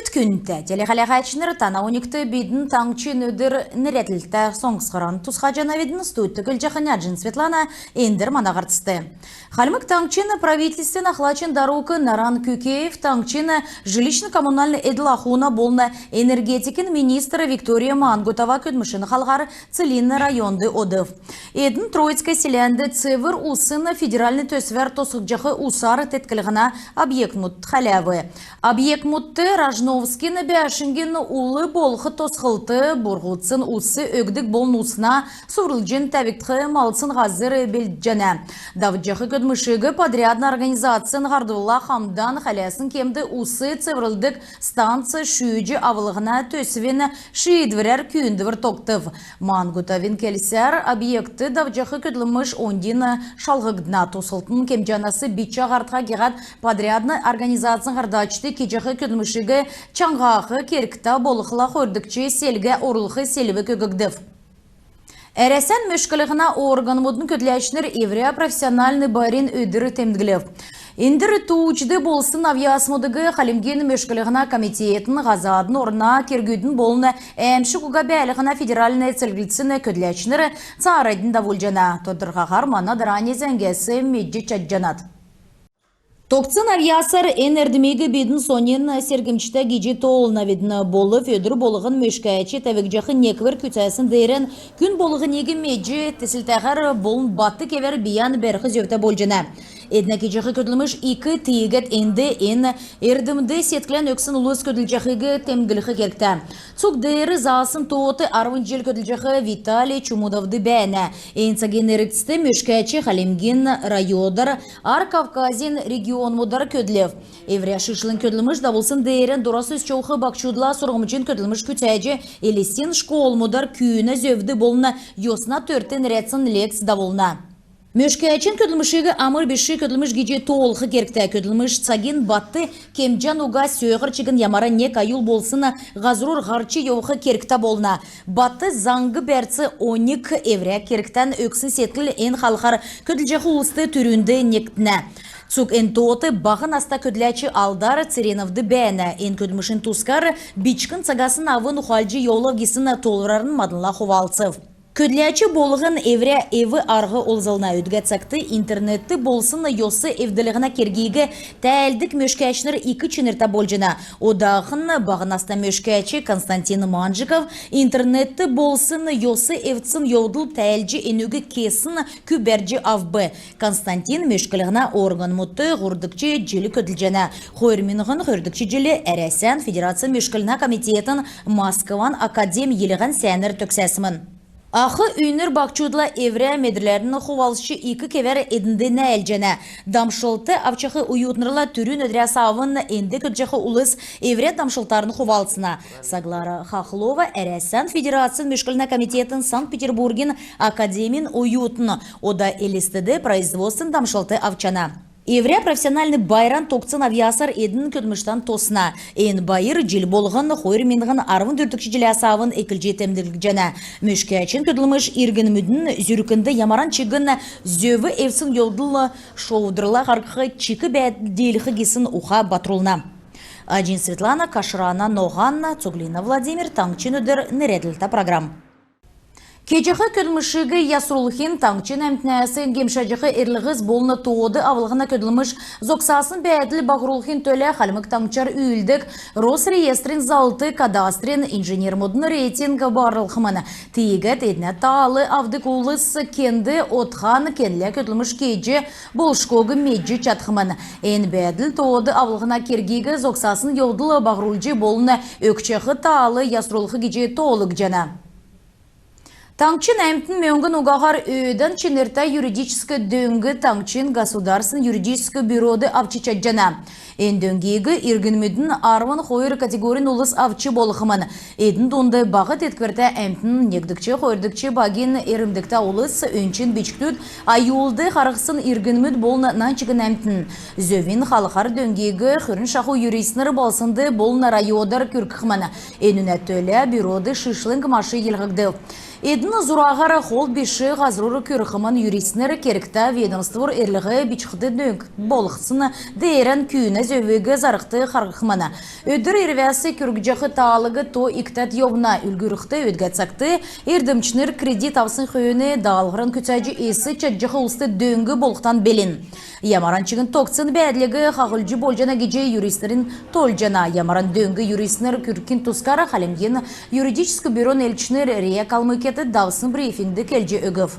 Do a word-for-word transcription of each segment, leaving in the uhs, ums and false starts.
Күндтә телехәләһәчнр, тана оньгт бидн «Таңһчин өдр» нерәдлтә соңсхвран тусхаҗанавидн. Студьд көдлҗәхнь Аҗин Светлана. Эндр мана һарцд. Хальмг Таңһчин правительствин ахлачин дарук Наран Күкеев таңһчин жилищн-коммунальн эдл-ахуна болн энергетикин министр Виктория Мангутова көдлмшин халхар Целинн районд одв. Эдн Троицк селәнд «Цевр усн» федеральн төсвәр тосхгдҗах усар тетклһнә объектмүд хәләв. Объектмүдт Рожновскин бәәшңгин ул болх тосхлт, бурһудсн ус өгдг болн усна суврлҗн тәвгдх малдсн һазр белдҗәнә. Давҗах көдлмшиг подрядн организацин һардврла хамдан хәләсн кемд ус цеврлдг станц шүүҗ авлһна төсвин шиидврәр күүндвр тогтв. Мангутовин келсәр, объектд давҗах көдлмш оньдин шалһгдна. Тосхлтын кемҗәнәс бичә һартха гиһәд, подрядн организацин һардачд кеҗәх көдлмшиг чаңһах, кергтә болхла хойрдгч селгә орулх селвг өггдв. Әрәсән мөшклһнә органмудын көдләчнр эврә профессиональн байрин өдр темдглв. Эндр тууҗд болсн авъясмудыг Хальмгин мөшклһнә комитетин, һазадын орна кергүдин болн әәмшг уга бәәлһнә федеральн церглтсин көдләчнр цааранднь давулҗана. Тодрхаһар мана дарани зәңгәс медҗ чадҗанат. Тогтсн авъясар эн эрдмиг бидн соньн сергмҗтә гиҗ тоолнавидн. Болв өдр болһн мөшкәч тәвгдҗәх неквр күцәсн деерән күн болһниг медҗ, теслтәһәр болн бат кевәр бийән бәрх зөвтә болҗана. Эднә кеҗәх көдлмш ик, тиигәд энд эн эрдмд седклән өгсн улс көдлҗәхиг темдглх кергтә. Цуг деер заасн тоот арвн җил көдлҗәх Виталий Чумудовд бәәнә. Эн цагин эргцд мөшкәч Хальмгин районар, Ар Кавказин регионмудар көдлв. Эврә шишлң көдлмш давулсн деерән дорас өсч йовх баһчудла сурһмҗин көдлмш күцәҗ, Элстин школмудар күүнә зөвд болн йосна төрт нерәдсн лекц давулна. Мөшкәчин көдлмшиг амр биш көдлмш гиҗ тоолх кергтә. Көдлмш цагин бат кемҗән уга, сөөһәр чигн ямаран нег аюл болсн һазрур һарч йовх кергтә болна. Бат заң-бәрц, оньг, эврә кергтән өгсн седкл эн халхар көдлҗәх улст түрүнд негднә. Цуг эн тоот баһ наста көдләч Алдар Цереновд бәәнә. Эн көдлмшин тускар бичкн цагасн авн ухалҗ йовлав гисн тоолврарн маднла хувалцв. Көдләч болһн эврә эв-арһ олзлна. Өдгә цагт интернетд болсн йос эвдлһнә кергиг тәәлдг мөшкәчнр ик чинртә болҗана. Одахн баһ наста мөшкәч Константин Манжиков интернетд болсн йос эвдсн йовдл тәәлҗ, энүг кесн кү бәрҗ авв. Константин мөшклһнә органмудт һурвдгч җил көдлҗәнә. Хойр миңһн хөрдгч җил Әрәсән Федерацин мөшклһнә комитетин Москван академь йилһән сәәнәр төгсәсмн. Ах үйнр баһчудла эврә медрләрн хувалцҗ, ик кевәр эднд нәәлҗәнә. Дамшлт авчах оютнрла түрүн өдрәс авн энд көдлҗәх улс эврә дамшлтарн хувалцна. Саглара Хохлова Әрәсән Федерацин мөшклһнә комитетин Санкт-Петербургин академин оютн. Ода Элстд производственн дамшлт авчана. Эврә профессиональн байран тогтсн авъясар эдн көдлмштән тосна. Эн байр җил болһн хойр миңһн арвн дөрвдгч җиләс авн эклҗ темдглгдҗәнә. Мөшкәчин көдлмш иргнмүдин зүркнд ямаран чигн зөв эвдсн йовдл шодрла харһх, чик бәәдл диилх гисн уха батрулна. Аҗин Светлана, Кашрана Ноһана, Цуглина Владимир, «Таңһчин өдр» нерәдлтә программ. Кеҗәх көдлмшиг ясрулхин, таңһчин әмтнәс гемшәҗәх эрлһс болн тоод авлһна көдлмш зогсасн бәәдл баһрулхин төлә Хальмг Таңһчар үүлддг Росреестрин заллт кадастрин инженермүдин рейтинг барлхмн. Тиигәд эднә таал авдг улс кенд одхан, кенлә көдлмш кеҗ болшгог медҗ чадхмн. Эн бәәдл тоод авлһна кергиг зогсасн йовдл баһрулҗ болн өгчәх таал ясрулх гиҗ тоолгдҗана. Таңһчин әмтн мөңгн угаһар өөдән чинртә юридическ дөң таңһчин государственн юридическ бюрод авч чадҗана. Эн дөңгиг иргнмүдин арвн хойр категорин улс авч болхмн. Эдн дунд баһ тетквртә әмтн, негдгч, хойрдгч багин эрмдгтә улс, өнчн бичкдүд, аюлд харһсн иргнмүд болн нань чигн әмтн. Зөвин халхар дөңгиг хөрн шаху юристнр балһснд болн районар күргхмн. Энүнә төлә бюрод шишлң машин йилһгдв. Эдн зураһар хол биш һазрур күрхмн. Юристнр кергтә ведомствур эрлһ бичхд дөң болхсн деерән күүнә зөвиг зарһд харһхмн. Өдр ирвәс күргҗәх таалг то икдәд йовна. Үлгүрлхд, өдгә цагт эрдмчнр кредит авсн хөөн даалһвран күцәҗ эс чадҗах улст дөң болхдан белн. Ямаран чигн тогтсн бәәдлиг хаһлҗ болҗана гиҗ юристнр тоолҗана. Ямаран дөң юристнр күргхин тускар Хальмгин юридическ бюрон элчнр РИА «Калмыкия»-т давсн брифингд келҗ өгв.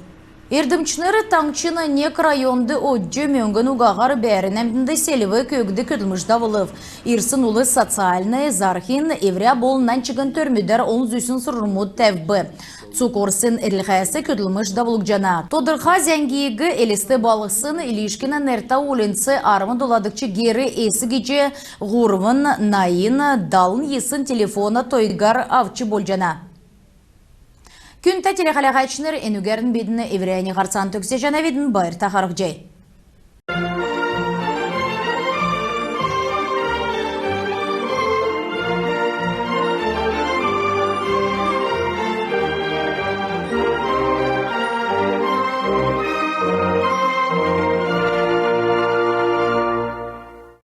Эрдмчнр таңһчин нег районд одҗ, мөңгн угаһар бәәрн әмтнд селвг өгдг көдлмш давулв. Ирсн улс социальн, зарһин, эврә болн нань чигн төрмүдәр олн зүсн сурврмуд тәвв. Цуг орсн эрлһәс көдлмш давулгдҗана. Тодрха зәңгиг Элст балһсн Илишкин нертә уульнц, арвн доладгч гер эс гиҗ һурвн найн далн йисн телефона тойгар авч болҗана. Күндтә телехәләһәчнр, энүгәрн бидн эврәннь һарцан төгсәҗәнәвидн. Байрта харһцхай.